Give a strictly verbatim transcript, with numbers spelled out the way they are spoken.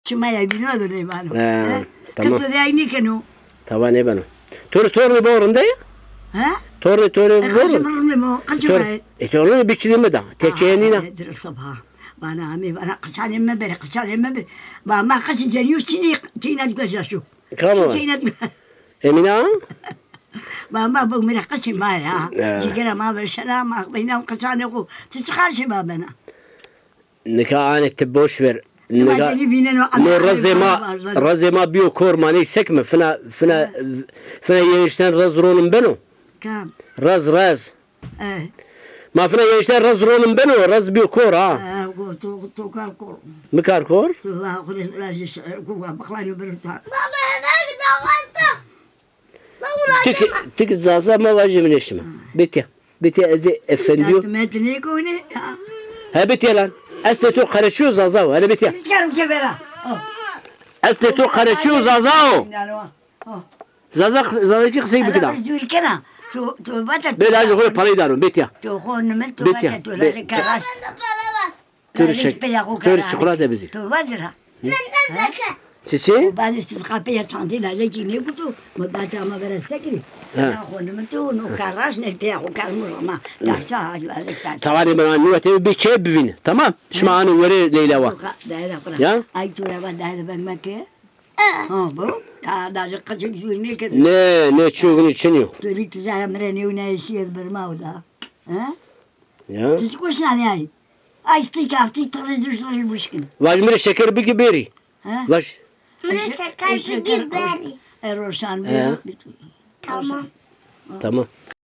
Çima ya bîno do nêvano. He, tamam. Qeso de ay nêkeno. Tawa nêbeno. To rê tornê bo rinde ya? He? Tornê to rê bo rinde? Qeçê mi rinde mo, qeçê mi. E, tornê biçî de mi da. Tekeye nîna. Bana amê, bana qeçanê mi bere, qeçanê mi bere. Ba ma qeçê cenîyo çinî, çinî dikwe jaşo. Kama? Çinî dikwe. Emîne? Ba ma bog mi ra qeçê ma ya. He. Cîgera ma ver şera ma beyna qeçanê xo. Ti çiqar şê ba bena? Nika anê ti boş ver. Nika no rezê ma, rezê ma bîyo kor, ma ney sekme, fina, fina, fina yenişten rez ronim beno. Kam? Rez, rez. E. Ma fina yenişten rez ronim beno, rez bîyo kor ha. E, to, to kar kor. Mi kar kor? To va xo rez, rez, ko va bixlanî bir ta. Tik, tik Zaza ma vajê mi nêşime. Bitiya. Bitiya ez ê efendîyo. Yardım et, ne kone? Ha, bitiya lan. Ez lê to qereçîyo Zaza wo. Hele bitiya. Bitiya ke vera. Ez lê to qereçîyo Zaza wo. Zaza, Zaza kî qisey bikida. Bê lajê xo rê parey dano. Bitiya. To xo nimil to bitiya. To lajê karaş. Turi çek. Turi çikolata bizi. Tu vazira. Çiçi? Bani siz kapıya çantayla leki ne kutu? Mı bata ama vera sekri. Ya xonum tu no karaş ne te xo karmur ama. Taşa hacı azıktan. Tavarê mi ra nûwetê bir çê bivîn. Tamam. Şima anî werê Leyla wa. Ya? Ay tu ra va daire vermek. Ha bu. Ya da kaçık zurne kedi. Ne, ne çogunu çiniyor. Turi tizara mire ne una eşiye berma o da. Ha? Ya. Ti çi koşnanî ay? Ay ti kafti tırış tırış buşkin. Vaj mi rê şeker bigi bêrî. Ha? Vaj. Mi rê şeker bigi bêrî. E roşan bêrî. Tamam. Tamam.